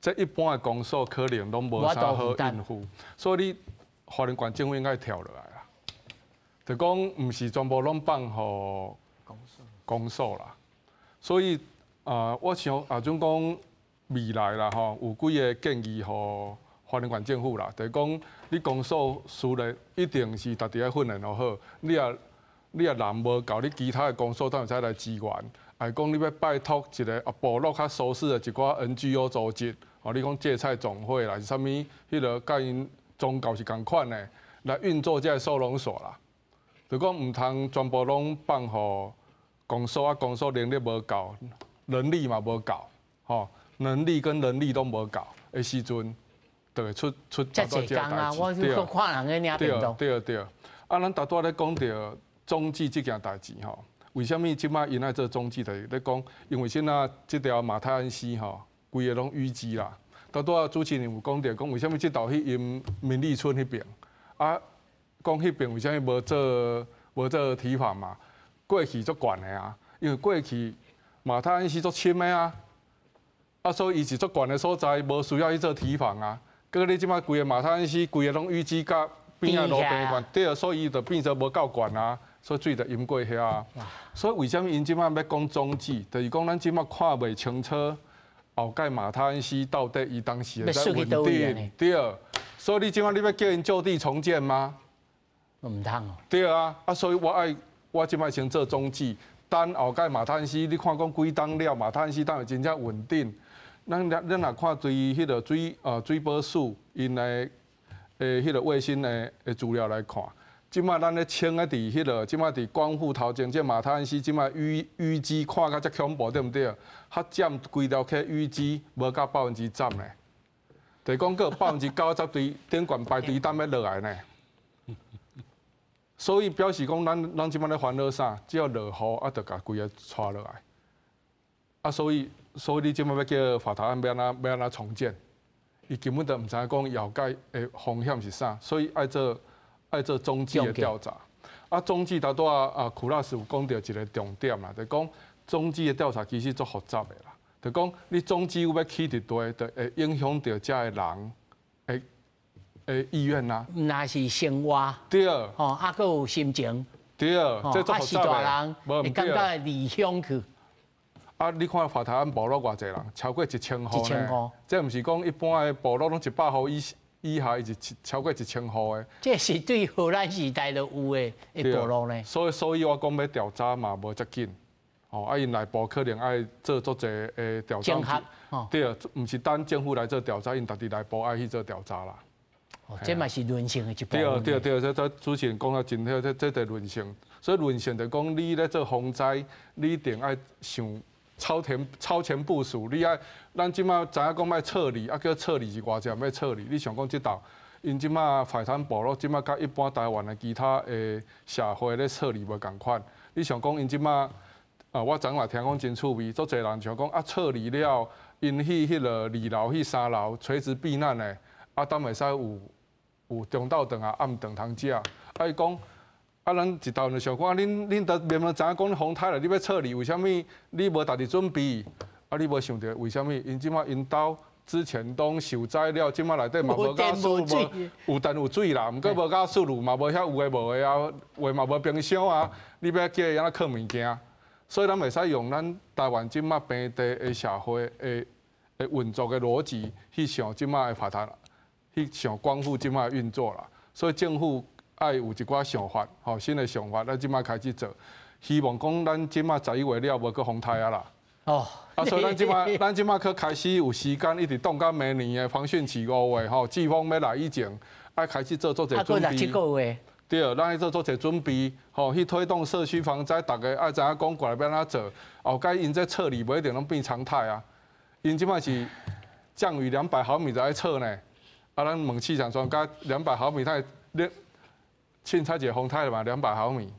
这一般的公所可能拢无啥好应付，所以你花莲县政府应该跳落来啦。就讲毋是全部拢放予公所啦，所以啊，我想啊，准讲未来啦吼，有几个建议予花莲县政府啦，就是讲你公所虽然一定是家己爱训练好，你若人无够，你其他的公所当然会使来支援。还讲你欲拜托一个啊部落较舒适的一寡 NGO 组织，哦，你讲芥菜种会啦，是啥物？彼个佮𪜶宗教是仝款的，来运作这个收容所啦。就讲毋通全部拢放予公所啊，公所能力无够，人力嘛无够，吼，能力跟人力拢无够的时阵，就会出遮济工啊！我是看人咧领便当。对对。啊，咱拄拄仔咧讲著总计这件代志吼，为啥物这摆𪜶爱做总计？就是咧讲，因为现在这条马太鞍溪吼，规个拢淤积啦。拄拄仔主持人有讲著，讲为啥物这道去淹民利村彼边？啊，讲彼边为啥物无做堤防嘛？过去足悬的啊，因为过去马太鞍溪足深的啊，啊，所以伊是足悬的所在，无需要去做堤防啊。阁你这摆规个马太鞍溪规个拢淤积甲边仔路边悬，对，所以伊就变做无够悬啊，所以水就淹过遐啊。所以为啥物𪜶这摆欲讲总计？就是讲咱这摆看袂清楚后盖马太鞍溪到底伊当时会使稳定，对。所以你这摆你欲叫𪜶就地重建吗？毋通哦。对啊，啊，所以我爱我这摆先做总计，等后盖马太鞍溪，你看讲几冬了，马太鞍溪当会真正稳定。咱若看对彼个水保署𪜶的彼个卫星的资料来看，这摆咱咧清的伫彼个，这摆伫光复头前，这马太鞍溪这摆淤积看甲遮恐怖，对毋对？较占规条溪淤积无到10%呢，就是讲阁有90%对顶悬排水胆欲落来呢。所以表示讲，咱这摆咧烦恼啥？只要落雨啊，就共规个带落来。啊，所以你这摆欲叫法台湾欲按怎欲按怎重建？伊根本就毋知影讲后盖的风险是啥，所以爱做总计的调查。啊，总计头拄仔啊，苦老师有讲著一个重点啦，就讲总计的调查其实足复杂的啦。就讲你总计有欲起伫佗，就会影响著遮的人的意愿啦。若是生活，吼，啊，阁有心情，这足复杂的。啊，是大人会感觉离乡去。啊！你看法台湾部落偌济人，超过1000户呢。这毋是讲一般的部落拢100户以下，伊是超过1000户的。这是对荷兰时代就有的部落呢。所以我讲欲调查嘛无遮紧。哦，啊，𪜶内部可能爱做足济的调查。对，毋是等政府来做调查，𪜶家己内部爱去做调查啦。哦，这嘛是人性的一部分。对对对，这主持人讲得真好，这就人性。所以人性就讲，你咧做防灾，你一定爱想超前部署。你爱，咱这摆知影讲欲撤离，啊叫撤离是偌济欲撤离？你想讲这道，𪜶这摆法坦部落这摆佮一般台湾的其他的社会咧撤离无仝款。你想讲𪜶这摆啊，我昨嘛听讲真趣味，足济人想讲啊撤离了，𪜶去彼个二楼去三楼垂直避难的，啊，敢会使有中昼顿啊暗顿通食？啊，伊讲。啊，咱一道就想讲，啊，恁都明明知影讲风台来，你欲撤离，为啥物你无家己准备？啊，你无想著为啥物？𪜶这摆𪜶兜之前拢受灾了，这摆内底嘛无加水，无有电有水啦，毋过无加水路嘛无遐有的无的啊，有的嘛无冰箱啊，你欲叫伊按怎囥物件？所以咱袂使用咱台湾这摆平地的社会的运作的逻辑去想这摆的法台，去想光复这摆的运作啦。所以政府爱有一寡想法，吼，新的想法，咱这摆开始做，希望讲咱这摆11月了无阁风台啊啦。哦。啊，所以咱这摆阁开始有时间，一直挡到明年的防汛期5月，吼，季风欲来以前，爱开始做足济准备。 6、7个月。对，咱爱做足济准备，吼，去推动社区防灾，逐家爱知影讲过来欲按怎做。后盖𪜶这撤离无一定拢变常态啊。𪜶这摆是降雨200毫米就爱撤呢，啊，咱问气象专家200毫米，它会凊彩一个风台嘛，200毫米，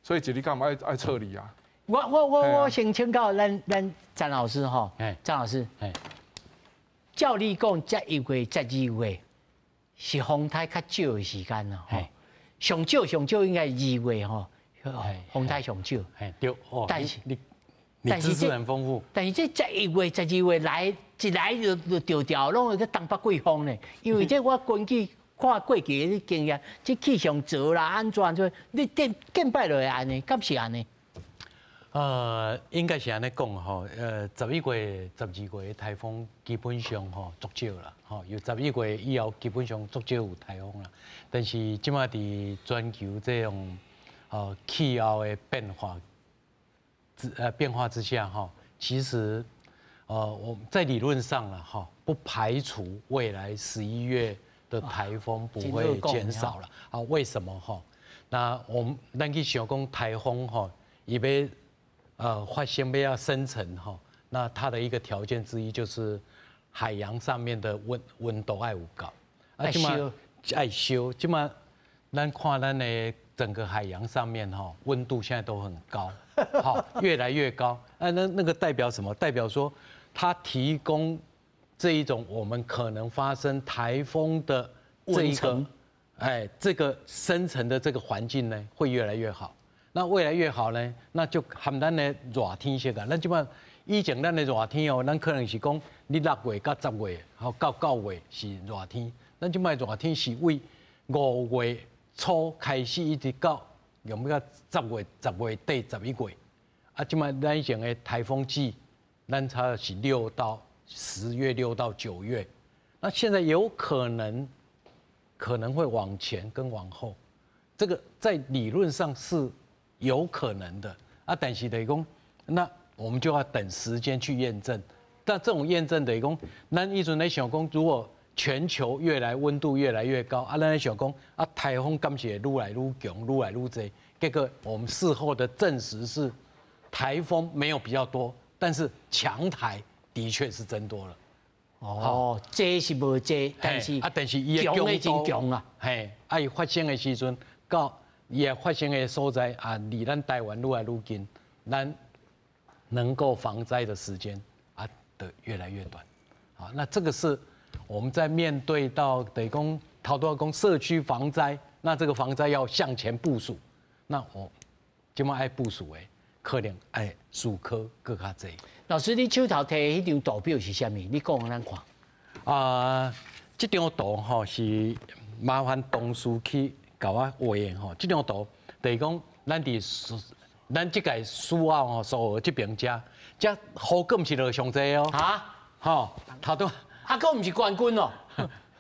所以一日敢爱爱撤离啊。我先请教咱詹老师吼，詹老师，照你讲，11月、12月是风台较少的时间咯，吼，上少上少应该二月吼，风台上少。对，但是你知识很丰富。但是这十一月、十二月来一来就著调，拢会去东北季风呢，因为这我根据看过去的经验，这气象做啦按怎做，你见见摆就会按呢，敢是按呢？应该是按呢讲吼，11月、12月的台风基本上吼足少啦，吼，由十一月以后基本上足少有台风啦。但是这摆伫全球这种气候的变化之下吼，其实我们在理论上了哈，不排除未来11月的台风不会减少了。啊，为什么哈？那我们咱去想讲台风吼，伊欲发生欲要生成哈，那它的一个条件之一就是海洋上面的温度爱有够，啊，这摆爱烧，这摆咱看咱的整个海洋上面哈，温度现在都很高，好，越来越高。那个代表什么？代表说它提供这一种我们可能发生台风的这一个，哎，这个生成的这个环境呢，会越来越好。那越来越好呢，那就含咱的热天时啊，咱这摆以前咱的热天哦，咱可能是讲你6月到10月，好到9月是热天。咱这摆热天是为5月初开始一直到用欲到10月、10月底、11月。啊，这摆咱以前的台风季，咱差是6到10月，6到9月。那现在有可能会往前跟往后，这个在理论上是有可能的啊，但是等于讲，那我们就要等时间去验证。但这种验证等于讲，咱以前咧想讲，如果全球越来温度越来越高，啊，咱咧想讲，啊，台风敢是会愈来愈强，愈来愈济。结果我们事后的证实是，台风没有比较多，但是强台的确是增多了。哦，济是无济，但是啊，但是伊的强的真强啊。嘿，啊，伊发生的时阵到伊的发生的所在啊，离咱台湾愈来愈近，咱能够防灾的时间啊，的越来越短。好，那这个是我们在面对到等于讲头拄仔讲社区防灾，那这个防灾要向前部署，那我这摆爱部署的，可能爱思考阁较济。老师，你手头提的彼张图表是啥物？你讲予咱看。啊，这张图吼是麻烦同事去共我画的吼。这张图就是讲，咱伫咱这届苏澳吼，苏澳这边遮，遮雨阁毋是落上济哦。啊？吼，头拄啊，阁毋是冠军哦。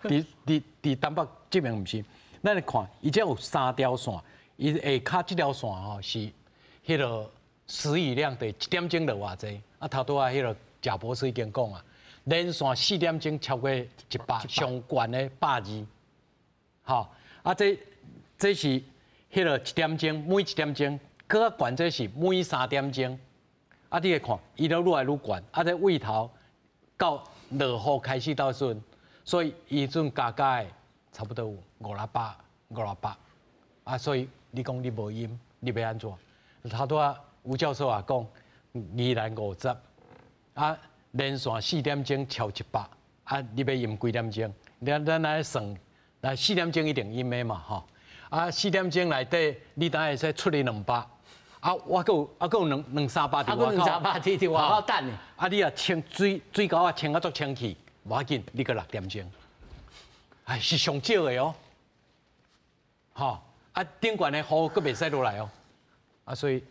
伫东北这边毋是，咱来看，伊这有三条线，伊下跤这条线吼是彼个时雨量的一点钟落偌济。啊，头拄仔彼个贾博士已经讲啊，连续4点钟超过100，上悬的120，吼，啊，这是彼个一点钟，每一点钟，阁较悬这是每3点钟。啊，你会看，伊都愈来愈悬，啊，这位头到落雨开始到时阵，所以伊阵加加的差不多有五六百、五六百，啊，所以你讲你无淹，你欲按怎？头拄仔吴教授也讲，宜兰50，啊，连续4点钟超100，啊，你欲淹几点钟？咱来算，来四点钟一定淹的嘛，吼，啊，四点钟内底你等会使出去200，啊，我阁有啊，阁有两两三百伫外口，两三百伫外口等呢。啊，你若清水水沟仔清啊足清气，无要紧，你阁6点钟，哎，是上少的哦，吼，啊，顶悬的雨阁袂使落来哦，啊，所以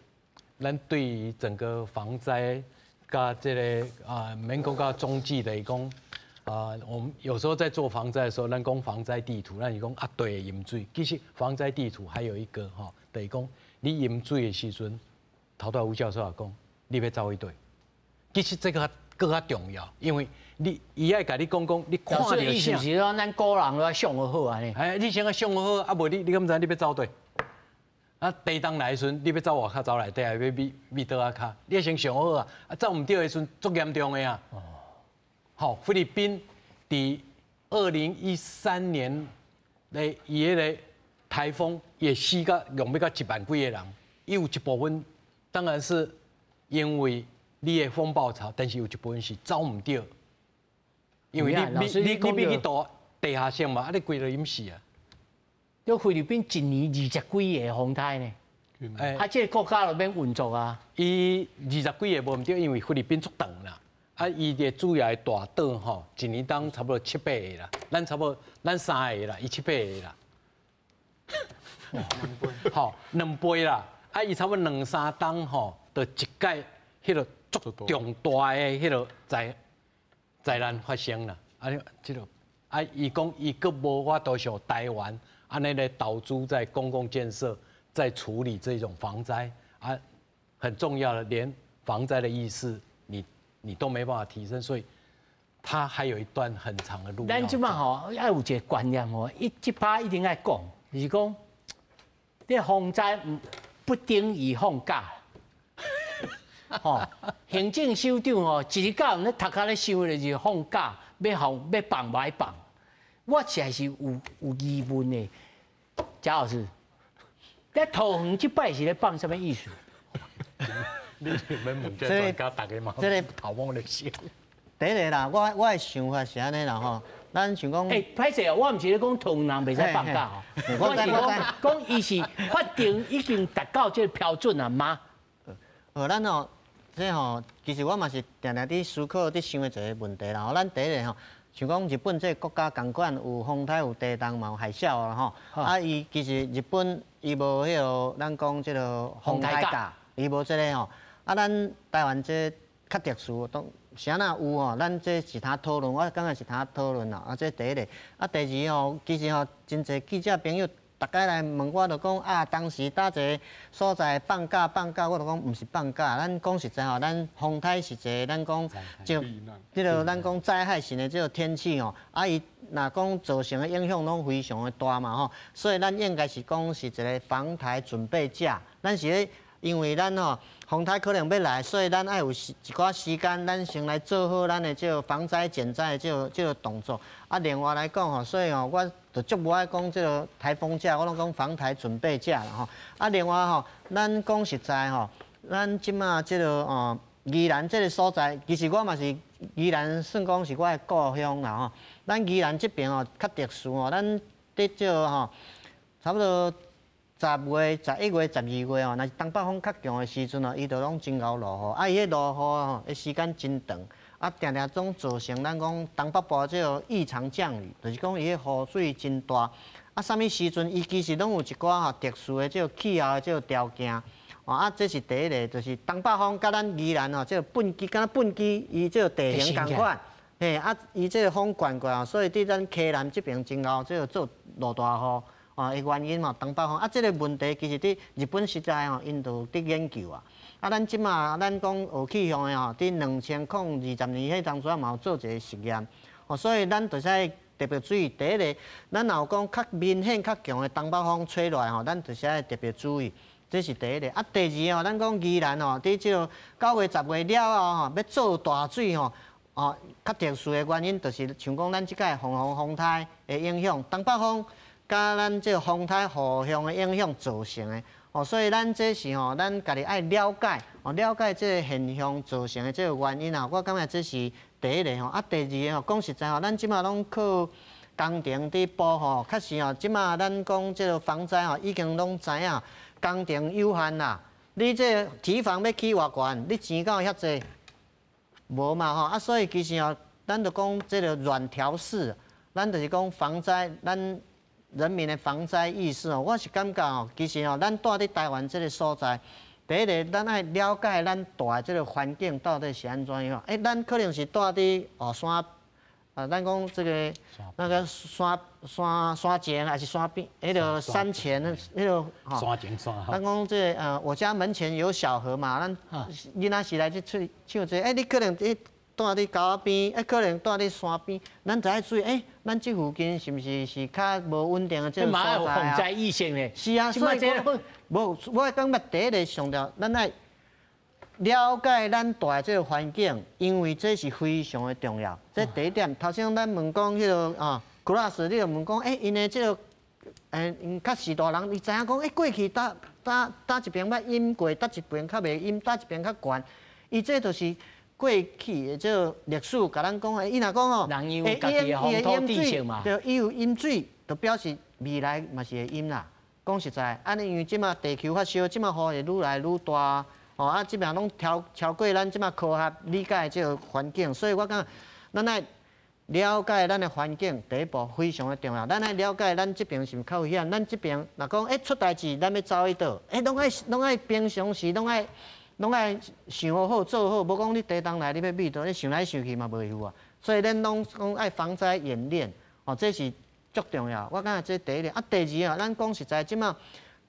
咱对于整个防灾佮这个啊，免讲到总计来讲啊，我们有时候在做防灾的时候，咱讲防灾地图，咱是讲啊，对淹水。其实防灾地图还有一个吼，就是讲你淹水的时阵，头拄吴教授也讲，你欲走去佗。其实这个阁较重要，因为你伊爱共你讲讲，你看著意思是讲，咱古人都爱想好按呢。哎，你先爱想好，啊无你敢知你欲走佗？啊，地动来的时阵，你欲走外口走内底，还欲避避佗仔跤？你先想好啊！啊，走毋对的时阵，足严重的啊！哦。好，菲律宾伫2013年的伊彼个台风也死甲用欲到1万几个人，伊有一部分当然是因为你的风暴潮，但是有一部分是走毋对，因为你欲去躲地下室嘛，啊，你规个淹死啊！这菲律宾一年20几个风台呢，欸，啊，这个国家就免运作啊。伊20几个无毋对，因为菲律宾足长啦，啊，伊的主要的大岛吼，一年当差不多七八个啦，咱差不多咱三个啦，伊七八个啦。吼，两倍啦，啊，伊差不多两三冬吼，就一届彼个足重大的彼个灾难发生啦。啊，这个啊，伊讲伊阁无法度像台湾按呢咧投资在公共建设，在处理这种防灾啊，很重要的，连防灾的意识你都没办法提升，所以他还有一段很长的路。咱这摆吼爱有一个观念吼，伊这摆一定爱讲，就是讲，这防灾不等于放假。吼，行政首长吼，一日到晚咧头壳咧想的就是放假，欲放欲放无爱放。我实在是有疑问的，贾老师，咧桃园这摆是咧放啥物意思？你免问這專家，大家嘛頭毛咧笑。第一个啦，我的想法是按呢啦吼，咱想講，欸，歹勢哦，我毋是咧講唐人袂使放假吼，我是講講伊是法定已經達到這個標準啊嗎？咱吼，這吼，其實我嘛是定定佇思考、佇想的一個問題啦。吼，咱第一个吼，像講日本這個國家仝款有風颱、有地動嘛，有海嘯啦吼。啊，伊其實日本伊無彼個，咱講這個風颱假，伊無這個吼。啊，咱台灣這較特殊，當啥若有吼，咱這是通討論，我感覺是通討論啦。啊，這第一个，啊，第二吼，其實吼，真濟記者朋友逐擺來問我，就講啊，當時佗一个所在放假放假，我就講毋是放假，咱講實在吼，咱風颱是一个，咱講就這個咱講災害性的這個天氣吼，啊，伊若講造成的影響攏非常的大嘛吼，所以咱應該是講是一個防台準備假，咱是咧。因為咱吼風颱可能欲來，所以咱愛有一寡時間，咱先來做好咱的這個防災減災的這個動作。啊，另外來講吼，所以吼，我就足無愛講這個颱風假，我攏講防台準備假啦吼。啊，另外吼，咱講實在吼，咱這馬這個哦，宜蘭這個所在，其實我嘛是宜蘭，算講是我的故鄉啦吼。咱宜蘭這邊吼較特殊吼，咱佇這個吼，差不多。10月、11月、12月吼，若是東北風較強的時陣吼，伊就攏真𠢕落雨。啊，伊彼落雨吼，的時間真長，啊，定定總造成咱講東北部這個異常降雨，就是講伊彼雨水真大。啊，啥物時陣伊其實攏有一寡吼特殊的這個氣候的這個條件。啊，這是第一个，就是東北風佮咱宜蘭吼，這個畚箕，敢若畚箕，伊這個地形仝款，嘿，啊，伊這個風灌過來，所以佇咱溪南這邊真𠢕這個做落大雨。啊，的原因嘛，東北風啊，這個問題其實佇日本時代吼，𪜶就佇研究啊。啊，咱這馬咱講學氣象的吼，佇2020年彼當陣嘛有做一個實驗，哦，所以咱就是愛特別注意。第一个，咱若有講較明顯、較強的東北風吹落來吼，咱就是愛特別注意，這是第一个。啊，第二吼，咱講宜蘭吼，佇這個9月、10月了後吼，欲做大水吼。哦，較特殊的原因就是像講咱這擺鳳凰風颱的影響，東北風。佮咱這個風颱雨向的影響造成的，哦，所以咱這是吼，咱家己愛了解，哦，了解這個現象造成的這個原因啊。我感覺這是第一个吼，啊，第二個吼，講實在吼，咱這馬攏靠工程佇保護，確實吼，這馬咱講這個防災吼，已經攏知影工程有限啦。你這個堤防欲起偌懸，你錢敢有遐濟？無嘛吼，啊，所以其實吼，咱就講這個軟調適，咱就是講防災，咱。人民的防災意識哦，我是感覺哦，其實哦，咱蹛佇台灣這個所在，第一个，咱愛了解咱蹛的這個環境到底是按怎樣。欸，咱可能是蹛佇哦山，啊，咱講這個那個山前還是山邊，彼個山前彼個吼。山前山後。咱講這個我家門前有小河嘛，咱囡仔時來去唱唱這個，欸，你可能佇蹛佇溝仔邊，欸，可能蹛佇山邊，咱就愛注意，欸，咱這附近是毋是是較無穩定的這個所在啊？防災意識呢？是啊，所以我無，我感覺第一个上重要，咱愛了解咱蹛的這個環境，因為這是非常的重要。這第一點，頭先咱問講彼個啊，古老師，你就問講，欸，𪜶的這個，欸，𪜶較序大人，伊知影講，欸，過去佗佗佗一邊捌淹過，佗一邊較袂淹，佗一邊較懸，伊這就是。過去的這個歷史，共咱講的，伊若講吼，人有家己的風土知識嘛，對，伊有淹水，就表示未來嘛是會淹啦。講實在，按呢因為這馬地球發燒，這馬雨會愈來愈大，吼啊，這馬攏超過咱這馬科學理解的這個環境，所以我感覺咱愛了解咱的環境，第一步非常的重要。咱愛了解咱這邊是毋是較危險，咱這邊若講欸出代誌，咱欲走去佗，欸攏愛平常時攏愛。攏愛想好做好，無講你地動來，你欲避佗，你想來想去嘛無用啊。所以咱攏講愛防災演練，哦，這是足重要。我感覺這第一個，啊，第二啊，咱講實在，這馬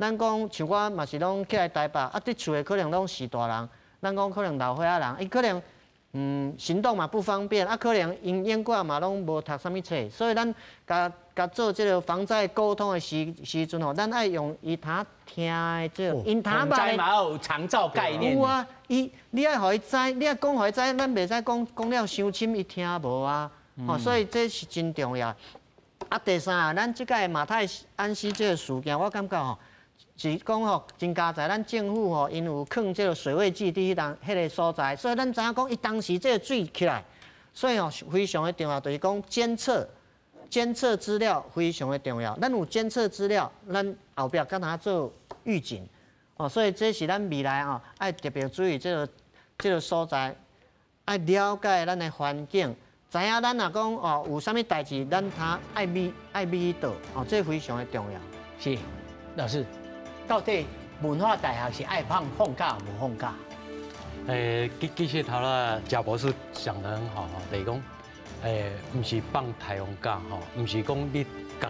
咱講像我嘛是攏起來台北，啊，佇厝的可能攏是大人，咱講可能老歲仔人，伊可能行動嘛不方便，啊，可能𪜶永遠嘛攏無讀啥物冊，所以咱共共做這個防災溝通的時陣吼，咱愛用伊通聽的這個，𪜶通防災嘛有長照概念。有啊，伊你愛予伊知，你愛講予伊知，咱袂使講講了傷深，伊聽無啊。吼，所以這是真重要。啊，第三啊，咱這擺馬太鞍溪這個事件，我感覺吼，是講吼，真佳哉，咱政府吼，𪜶有囥這个水位計佇彼當彼个所在，所以咱知影講，伊當時這个水起來，所以吼非常的重要，就是講監測監測資料非常的重要。咱有監測資料，咱後壁敢通做預警，哦，所以這是咱未來吼愛特別注意這个所在，愛了解咱的環境，知影咱若講哦有啥物代誌，咱通愛避愛避佗，哦，這非常的重要。是，老師。到底文化大學是愛放放假無放假？其實頭啦，賈博士講得很好吼，就是講，毋是放颱風假吼，毋是講你共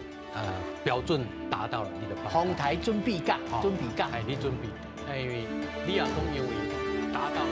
標準達到了，你就放。風颱準備假，準備假，哎，你準備，因為你也講因為達到了。